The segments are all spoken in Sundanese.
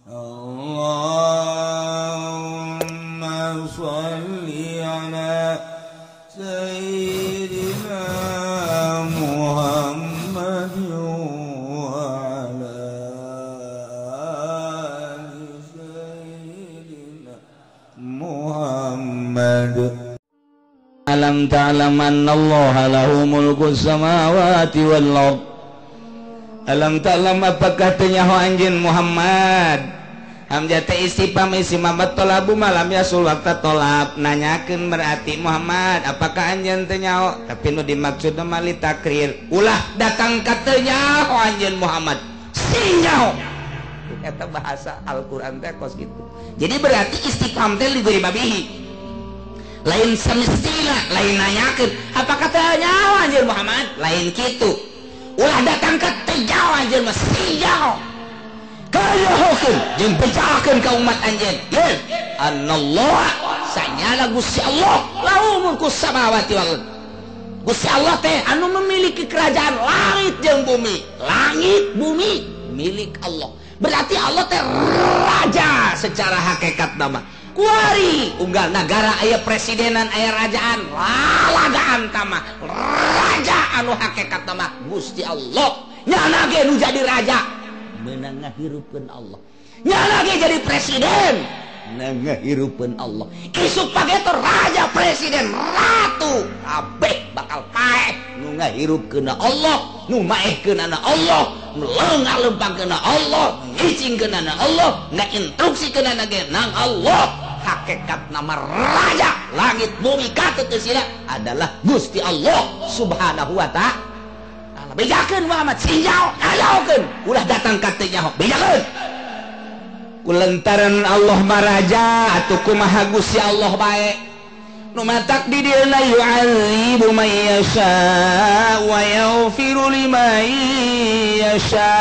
Allahumma shalli ala sayyidina Muhammad wa ala ali sayyidina Muhammad. Alam ta'lam annallaha lahu mulku samawati wal ard. Alam ta'lam apakah teu nyaho anjeun Muhammad? Hamzah teh istifham isim tolabu malam yasul waktu tolab nanyakeun berarti Muhammad apakah anjeun teu nyaho? Tapi nu dimaksud mah li takrir. Ulah datang ka teu nyaho anjeun Muhammad. Sing nyaho. Eta bahasa Al-Qur'an teh kos kitu. Jadi berarti istifham teh li babihi. Lain semestinya lain nanyakeun apakah teu nyaho anjeun Muhammad? Lain kitu. Ulah datang ka teu nyaho anjeun mah sing nyaho. Kayahokeun jeung bejakeun ka umat anjeun. Yeun anallah sanyana Gusti Allah lahu mulku samawati wal ard. Gusti Allah teh anu memiliki kerajaan langit jeung bumi. Langit bumi milik Allah. Berarti Allah teh raja secara hakikat nama. Kuari unggal nagara aya presidenan aya rajaan lalagaan tama raja anu hakikat nama Gusti Allah. Nyana ge nu jadi raja menang ngahirupeun Allah. Nyana ge jadi presiden menang ngahirupeun Allah. Isuk pageto raja presiden ratu kabeh bakal paeh nu ngahirupkeun Allah, nu maehkeunana Allah, nu leungah-leumpangkeunana Allah, ngicingkeunana Allah, ngainstruksikeunana ge nang Allah. Hakikat nama raja langit bumi katut sila adalah Gusti Allah Subhanahu wa ta'ala. Bejakeun Muhammad sing nyaho nyahokeun ulah datang ka teu nyaho bejakeun kulantaran Allah maraja atuh kumaha Gusti Allah bae nu matak di dieuna yu'adzibu man yasha wa yaghfiru liman yasha.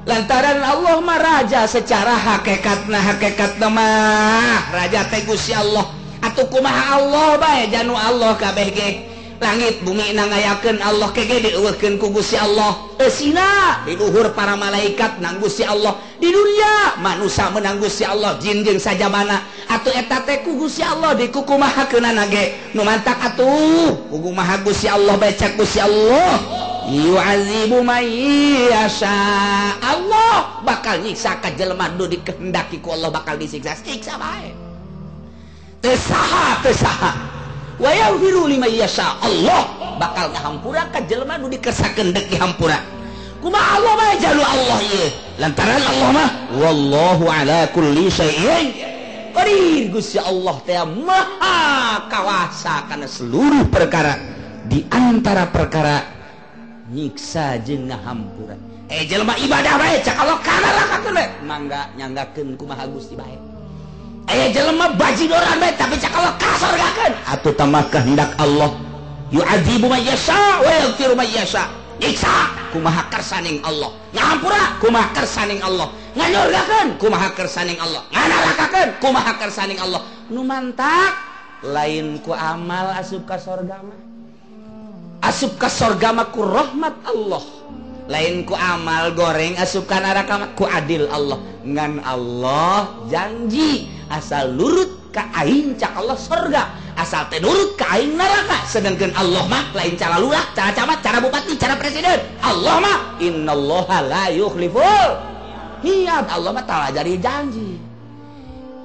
Lantaran Allah maraja secara hakikatna hakikatna mah raja teh Gusti Allah atuh kumaha Allah bae janu Allah kabeh ge langit bumi nangayakeun Allah kege dieuweuhkeun ku Gusti Allah. Eusina di luhur para malaikat nang Gusti Allah, di dunia manusia menang Gusti Allah, jin jeung sajabana atuh eta teh ku Gusti Allah dikukumahakeunana ge nu mantak atuh kumaha Gusti Allah bae cek Gusti Allah yu'adzibu may yasha. Allah bakal nyiksa ka jelema nu dikehendaki ku Allah bakal disiksa siksa bae teu saha teu saha. Wa yaghfiru liman yasha. Allah bakal ngahampura ka jelema nu dikersakeun deuk dihampura. Kumaha Allah bae jalu Allah ieu. Lantaran Allah mah wallahu ala kulli syai'in qadir. Gusti Allah teh maha kawasa kana seluruh perkara. Di antara perkara nyiksa jeung ngahampura. Jelema ibadah bae cak Allah kana lakakeun bae. Mangga nyanggakeun kumaha Gusti bae. Aya jelema bajidoran bae tapi cak Allah kasorgakeun atuh tamah kehendak Allah. Yu'adzibu may yasha wa yaghfiru may yasha. Nyiksa kumaha kersaning Allah, ngahampura kumaha kersaning Allah, nganyorgakeun kumaha kersaning Allah, nganarakakeun kumaha kersaning Allah. Nu mantak lain ku amal asup ka sorga mah. Asup ka sorga mah ku rahmat Allah. Lain ku amal goreng asup ka neraka mah ku adil Allah. Ngan Allah janji asal nurut ka aing cak Allah sorga, asal teh nurut ka aing neraka. Sedangkan Allah mah lain cara lurah, cara camat, cara bupati, cara presiden. Allah mah innallaha la yukhliful mi'ad. Allah mah tala jari janji.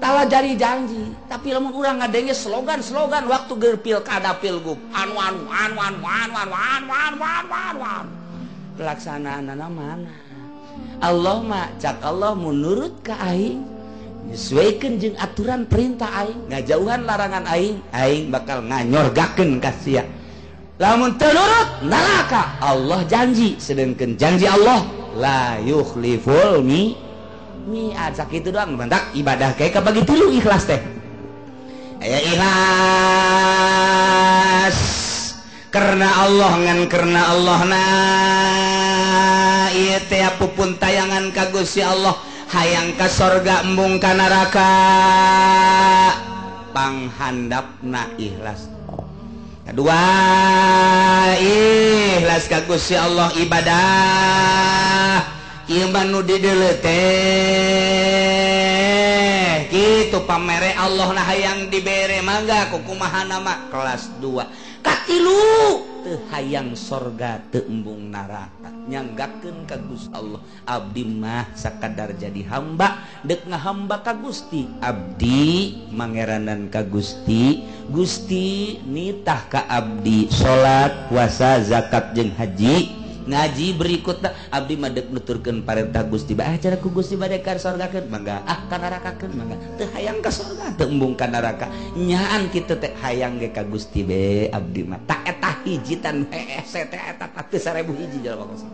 Tala jari janji. Tapi lamun urang ngadenge slogan-slogan waktu ger pilkada pilgub, anu anu anu anu anu anu anu anu anu anu anu. Pelaksanaanana mana? Allah mah cak Allah menurut ka aing, nyesuaikeun jeung aturan perintah aing, ngajauhan larangan aing, aing bakal nganyorgakeun ka sia. Lamun teu nurut neraka. Allah janji, sedengkeun janji Allah la yukhliful mi'ad. Sakitu doang mantak ibadah kayak kabagi tilu ikhlas teh. Aya ikhlas karena Allah ngan karena Allah na ieu teh pupun tayangan ka Gusti Allah hayang ka sorga embung ka neraka panghandapna ikhlas. Kedua ikhlas ka Gusti Allah ibadah. Ieu mah nu dideuleu teh kitu pamere Allah nah hayang dibere mangga kukumaha nama kelas 2 katilu teu hayang sorga teu embung neraka nyanggakeun ka Gusti Allah. Abdi mah sakadar jadi hamba dek ngahamba ka Gusti, abdi mangeranan ka Gusti, Gusti nitah ka abdi salat, puasa, zakat jeung haji. Ngaji berikutna abdi mah dek nuturkeun parentah Gusti bae cara ku Gusti bade ka sorgakeun mangga, ah ka nerakakeun mangga, teu hayang ka sorga teu embung ka neraka. Nyaan kitu teh hayang ge ka Gusti be abdi mah tak eta hiji tan hese teh eta teh 1000 hiji jelema kos.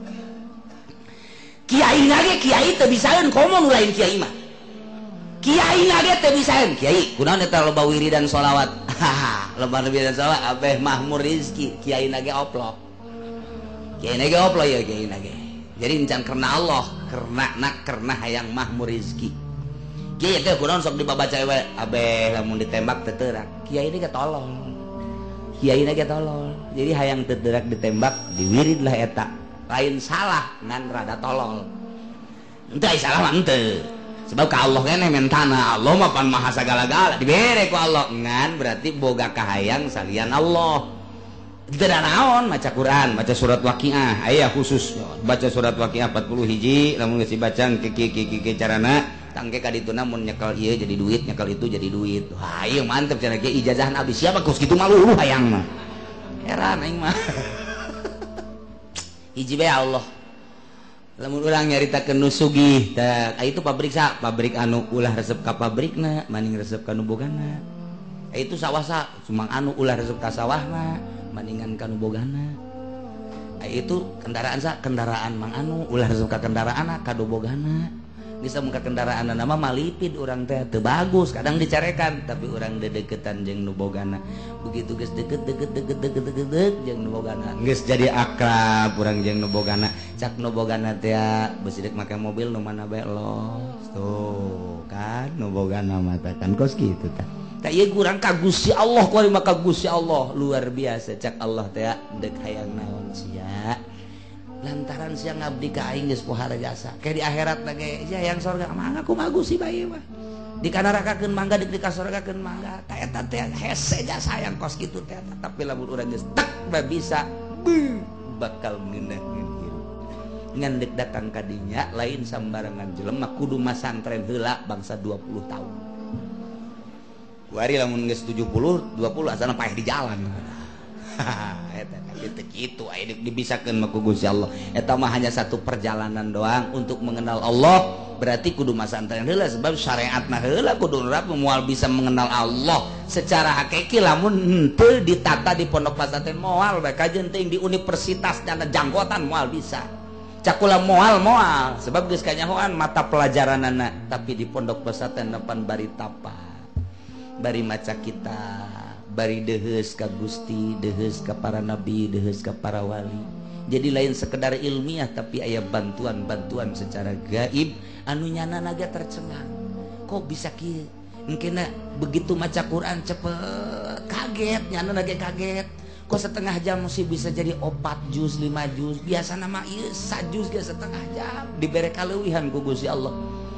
Kiai nage kiai teu bisaeun komo nu lain kiai mah. Kiai nage teu bisaeun kiai kunaon eta loba wiridan sholawat. Loba wiridan sholawat abeh mahmur rizki kiai nage oplok. Kiai nage oplo ya kiai nage. Jadi encan karena Allah, karena nak karena hayang mahmur rizki. Kiai teh kunaon sok dibabaca we abeh lamun ditembak teu teurak. Kiai ge tolol. Kiai ge tolol. Jadi hayang teu teurak ditembak diwirid lah eta. Lain salah ngan rada tolol. Henteu salah mah henteu. Sebab ka Allah keneh mentana, Allah mah pan maha sagala-gala dibere ku Allah ngan berarti boga kahayang salian Allah. Tidak naon maca Quran, maca surat Waqiah, aya khusus baca surat Waqiah 40 hiji, lamun geus dibaca ke ke carana tangke ka dituna mun nyekel ieu jadi duit, nyekel itu jadi duit. Wah, ieu mantep cenah ge ijazahan abdi siapa kos kitu malu hayang mah. Heran aing mah. Hiji bae Allah. Lamun urang nyaritakeun nu sugih, tah itu pabrik sa, pabrik anu ulah resep ka pabrikna, maning resep ka nu bogana. Itu sawah sa, sumang anu ulah resep ka sawahna, maningan ka nu bogana. Itu kendaraan sa, kendaraan mang anu ulah resep ka kendaraan ka nu bogana. Bisa muka kendaraan nama malipid urang teh teu bagus, kadang dicarekan tapi urang dedeketan jeung nu bogana. Begitu geus deket deket deket deket deket jeung nu bogana, geus jadi akrab urang jeung nu bogana. Cak nu bogana teh beusi deuk make mobil nu mana bae los. Tuh kan nu bogana mah teh kan kos kitu tah. Tah ieu kurang ka Gusti Allah, kuari mah ka Gusti Allah luar biasa. Cak Allah teh deuk hayang naon sia. Lantaran sia ngabdi ka aing geus pohara jasa. Kayak di akhirat ge sia hayang sorga mangga kumaha Gusti bae mah. Di kanarakakeun mangga di ka sorgakeun mangga. Ta eta teh hese jasa hayang kos kitu teh. Tapi lamun urang geus tek bae bisa bakal ngeunahkeun hirup. Ngan deuk datang ka dinya lain sambarangan jelema kudu masantren heula bangsa 20 tahun. Kuari lamun geus 70, 20 asana paeh di jalan. Eta teh kitu aya dibisakeun mah ku Gusti Allah. Eta mah hanya satu perjalanan doang untuk mengenal Allah, berarti kudu masantren heula sebab syariatna heula kudu nerap moal bisa mengenal Allah secara hakiki lamun henteu ditata di pondok pesantren moal bae kajeun teuing di universitas dan jangkotan moal bisa. Cakula moal-moal sebab geus kanyahoan mata pelajaranana, tapi di pondok pesantren depan bari tapa, bari maca kitab, bari deheus ka Gusti, deheus ka para nabi, deheus ka para wali. Jadi lain sekedar ilmiah tapi aya bantuan-bantuan secara gaib anu nyana naga tercengang. Kok bisa kieu? Engkena begitu maca Quran cepet kaget, nyana naga kaget. Kok setengah jam masih bisa jadi 4 juz, 5 juz. Biasa nama ieu sajuz ge setengah jam dibere kaleuwihan ku Gusti Allah.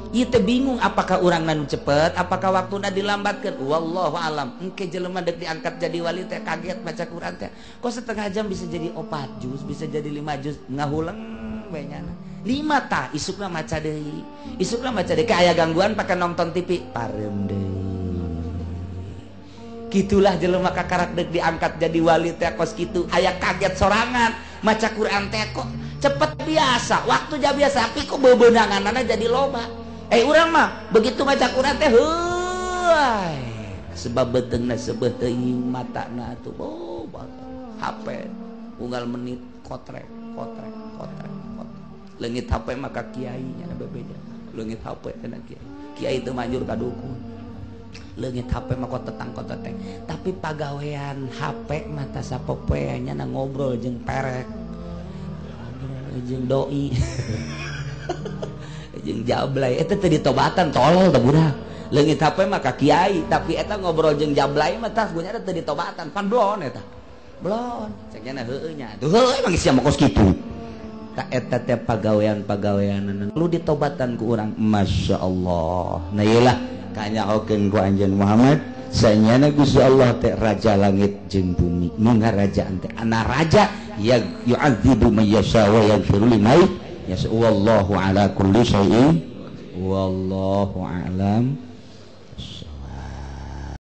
Ieu teh bingung apakah urang nu cepet, apakah waktuna dilambatkeun. Wallahu alam. Engke jelema deuk diangkat jadi wali teh kaget maca Quran teh. Kok setengah jam bisa jadi 4 juz, bisa jadi 5 juz, ngahuleng we nyana. 5 tah isukna maca deui. Isukna maca deui aya gangguan pake nonton TV, pareum deui. Kitulah jelema kakarak deuk diangkat jadi wali teh kos kitu. Aya kaget sorangan maca Quran teh kok cepet biasa, waktu ja biasa tapi kok bebenanganana jadi loba. Urang mah begitu maca Quran teh heuay sebab beuteungna seubeuh teuing matana atuh oh HP unggal menit kotrek kotrek kotrek kotrek leungit HP mah ka kiai nya bebeja leungit HP teh kiai kiai teu manjur ka dukun leungit HP mah kotetang koteteng tapi pagawean HP mah tah sapopoe nya ngobrol jeung perek ngobrol jeung doi jeung jablay eta teh ditobatan tolol teh budak leungit HP mah ka kiai tapi eta ngobrol jeung jablay mah tah gunyana teh ditobatan pan blon eta blon cek nya heueuh nya tuh heueuh emang sia mah kos kitu Tak eta teh pagawean-pagaweanan lu ditobatan ku urang, Masya Allah. Nah, iyalah kanyahokeun ku anjeun Muhammad sanyana Gusti Allah teh raja langit jeung bumi, nu ngarajaan teh ana raja ya yu'adzibu may yasha wa yaghfiru liman yasha, wallahu ala kulli syai'in, wallahu a'lam.